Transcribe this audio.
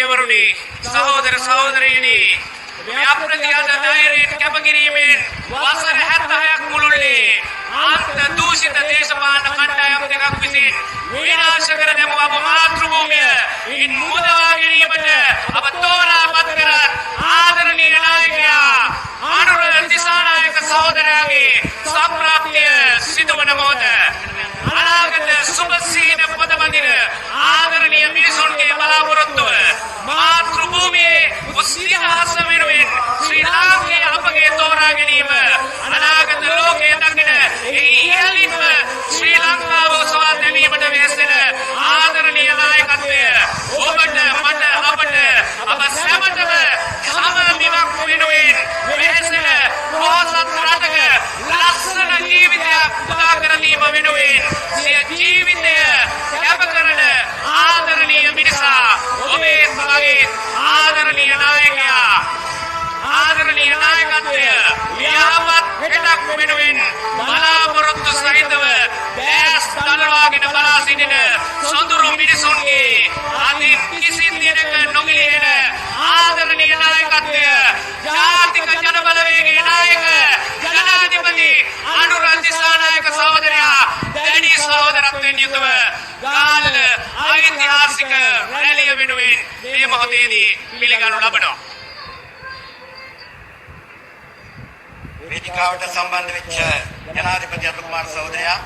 පියවරුනි, සහෝදර සහෝදරියනි, මේ අප්‍රතිහත ධෛර්යයෙන් කැපකිරීමෙන් වසර 76ක් මුළුල්ලේ අන්ත දූෂිත දේශපාලන කණ්ඩායම් දෙකක් විසින් විනාශ කර දැමූ අප මාතෘභූමිය ඉන් මුදවා ගැනීමට අප තෝරාපත් කර ආදරණීය නායකයා අනුර දිසානායක සහෝදරයාගේ සම්ප්‍රාප්තිය සිදුවන මොහොත, අනාගත සුබ සිහින පොද බඳින ආදරණීය මිනිසුන්ගේ බලාපොරොත්තුව, මාතෘභූමියේ නිදහස වෙනුවෙන් ශ්‍රී ලාංකේය අපගේ තෝරා ගැනීම, අනාගත ලෝකයේ දකින ඒ ඉහළින්ම ශ්‍රී ලංකාව ඔසවා දැමීමට වෙහෙසෙන ආදරණීය නායකත්වය ඔබට, මට, අපට, අප සැමටම සම බිමක් වෙනුවෙන් වෙහෙසෙන, පොහොසත් රටක ලස්සන ජීවිතයක් උදා කර දීම වෙනුවෙන් සිය ජීවිතය කැප කරන ආදරණීය මිනිසා, ඔබේ මගේ ආදරණීය නායකයා, ආදරණීය නායකත්වය යහපත් හෙටක් වෙනුවෙන් බලාපොරොත්තු සහිතව දෑස් දනවාගෙන බලා සිටින සොඳුරු මිනිසුන්ගේ අතින් කිසි දිනක නොගිලිහෙන ආදරණීය නායකත්වය, ජාතික ජනබලවේගයේ නායක ජනාධිපති අනුර දිසානායක සහෝදරයා දැඩි සහෝදරත්වයෙන් යුතුව ගාල්ල ඓතිහාසික රැළිය වෙනුවෙන් මේ මොහොතේදී පිළිගනු ලබනවා. වේදිකාවට සම්බන්ධ වෙච්ච ජනාධිපති අනුර කුමාර සහෝදරයා,